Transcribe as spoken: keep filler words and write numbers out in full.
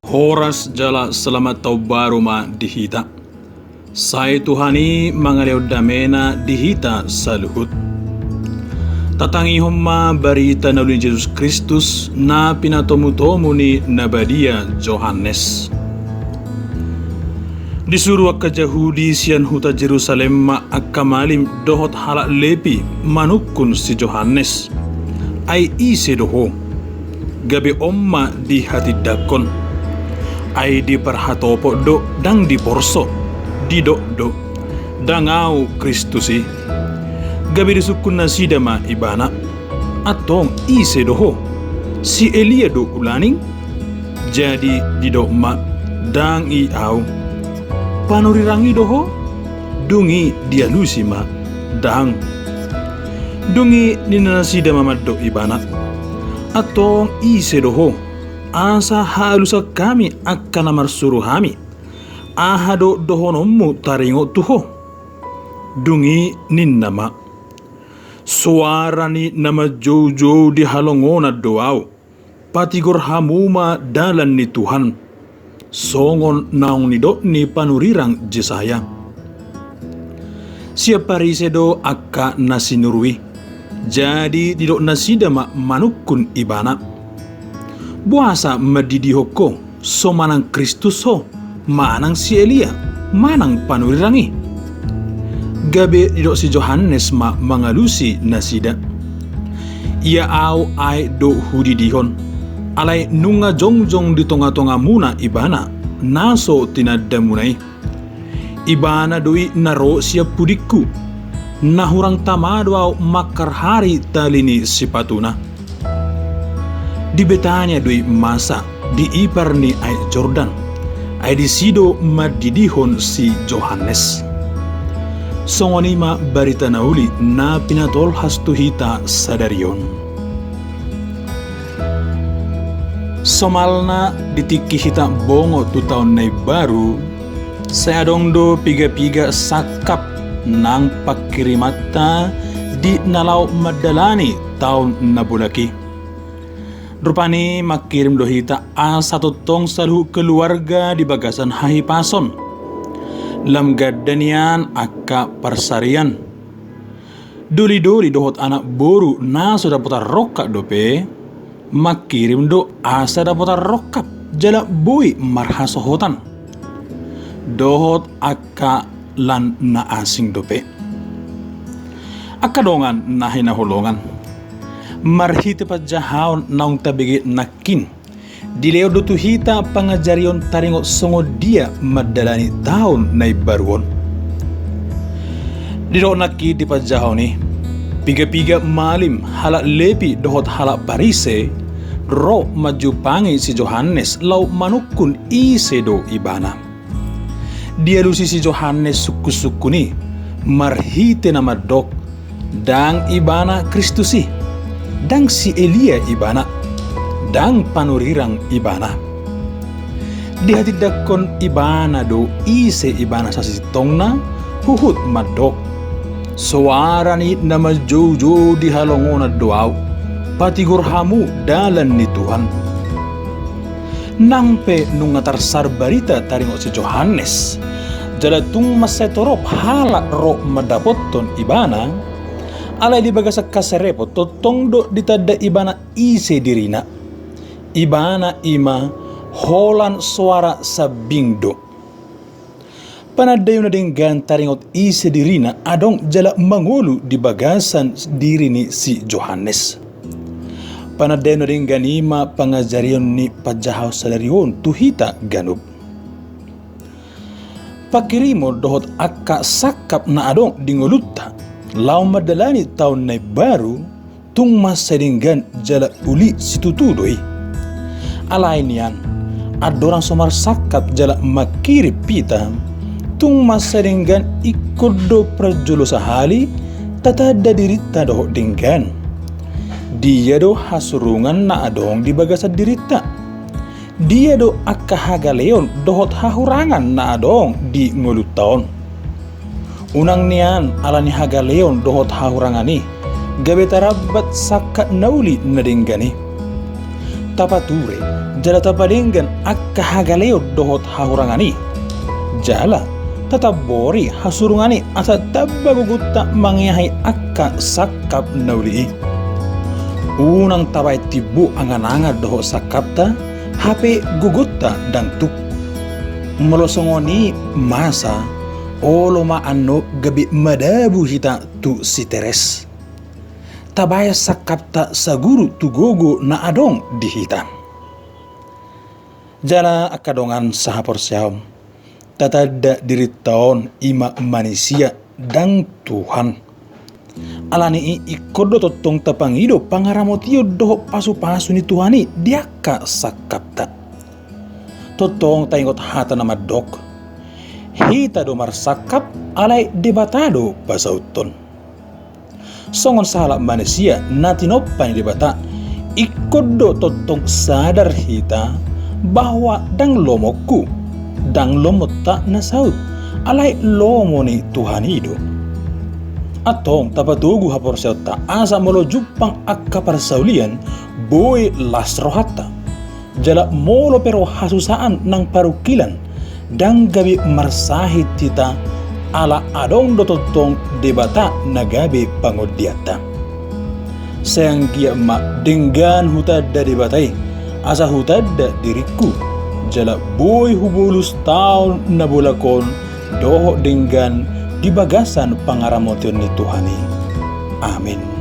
Horas jala selamat taon baru ma di hita. Sai Tuhan i mangalehon damena di hita saluhut. Tatangihon ma barita na uli ni Jesus Kristus na pinatomutomu ni na badia Johannes. Disuru angka Jahudi sian huta Jerusalem ma angka malim dohot halak Lepi manungkun si Johannes. Ai ise do ho? Gabe on ma dihatindangkon. Ai diparhatopot do, ndang diporso. Didok do, ndang ahu Kristus i. Gabe disungkun nasida ma ibana. Antong ise do ho? Si Elia do ulaning? Jadi didok ma, ndang i ahu. Panurirang i do ho? Dung i dialusi ma, ndang. Dung i ninna nasida ma mandok ibana, antong ise do ho? Asa haalusan hami angka na marsuru hami. Aha do dohononmu taringot tu ho? Dung i ninna ma, soara ni na manjoujou di halongonan do ahu. Patigor hamu ma dalan ni Tuhan, songon naung nidok ni panurirang Jesaya. Sian Parise do angka na sinuru i. Jadi didok nasida ma manungkun ibana, boasa mandidihon ho so manang Kristus ho? Manang si Elia, manang panurirang i? Gabe didok si Johannes ma mangalusi nasida, ia ahu aek do hudidihon, alai nunga jongjong di tongatongamuna ibana, na so tinandamuna i. Ibana do i na ro sian pudingku, na hurang tama do ahu mangkarhari tali ni sipatuna. Di Betania do i masa, di ipar ni aek Jordan. Ai disi do mandidihon si Johannes. Songon i ma barita na uli na pinatolhas tu hita sadari on. Somalna di tingki hita bongot tu taon na imbaru, sai adong do pigapiga sangkap nang pangkirimanta di na laho mandalani taon na bolak i. Rupani mangkirim do hita asa tongtong saluhut keluarga di bagasan hahipason. Lam ganda nian angka parsarian. Dolidoli dohot anak boru na so dapotan rongkap dope, mangkirim do asa dapotan rongkap jala boi marhasohotan. Dohot angka lan na asing dope. Angka dongan na hinaholongan, marhite panjahaon naung tabege nangkin, dilehon do tu hita pangajarion taringot songon dia mandalani taon na imbaru on. Didok nangkin di panjahaon i, pigapiga malim, halak Lepi dohot halak Parise, ro manjumpangi si Johannes laho manungkun ise do ibana. Dialusi si Johannes sungkunsungkun i marhite na mandok, ndang ibana Kristus i, ndang si Elia ibana, ndang panurirang ibana. Dihatindangkon ibana do ise ibana sasintongna, huhut mandok, soara ni na manjoujou di halongonan do ahu, patigor hamu dalan ni Tuhan. Nang pe nunga tarsahat barita taringot si Johannes, jala tung mansai torop halak ro mandapothon ibana, alai di bagasan haserepon tongtong do ditanda ibana ise dirina. Ibana i ma holan soara sambing do. Panandaion na denggan taringot ise dirina adong jala mangolu di bagasan diri ni si Johannes. Panandaion na denggan i ma pangajarion ni panjahaon sadari on tu hita ganup. Pangkirimon dohot angka sangkap na adong di ngolunta laho mandalani taon na imbaru, tung mansai denggan jala uli situtu do i. Alai nian, andorang so marsangkap jala mangkirim hita, tung mansai denggan ingkon do parjolo sahali tatanda dirinta dohot denggan. Dia do hasurungan na adong di bagasan dirinta? Dia do angka hagaleon dohot hahurangan na adong di ngolunta on? Unang nian ala ni hagaleon dohot hahurangan i gabe tarambat sangkap na uli na denggan i. Tapature, Jala tapadenggan angka hagaleon dohot hahurangan i. Jala tatambori hasurungan i asa tamba gogonta mangeahi angka sangkap na uli i. Unang tabaen timbo angan-angan dohot sangkapta, hape gogonta ndang tuk. Molo songon i masa, olo ma annon gabe madabu hita tu Siteres. Tabaen sangkapta saguru tu gogo na adong di hita. Jala angka dongan sahaporseaon, tatanda dirinta on i ma manisia, ndang Tuhan. Alani i ingkon do tongtong tapangido pangaramotion dohot pasupasu ni Tuhan i di angka sangkapta. Tongtong taingot hata na mandok: Hita do marsangkap, alai Debata do pasauthon. Songon sahalak manisia na tinompa ni Debata, ingkon do tongtong sadar hita bahwa ndang lomonku, ndang lomonta na saut, alai lomo ni Tuhan i do. Antong tapatogu haporseaonta asa molo jumpang angka parsaulian, boi las rohanta. Jala molo pe ro hasusaan nang parungkilan, ndang gabe marsahit hita, ala adong do tongtong Debata na gabe pangondianta. Sai anggiat ma denggan hutanda Debata i, asa hutanda diringku, jala boi hubolus taon na bolak on dohot denggan di bagasan pangaramotion ni Tuhan i. Amin.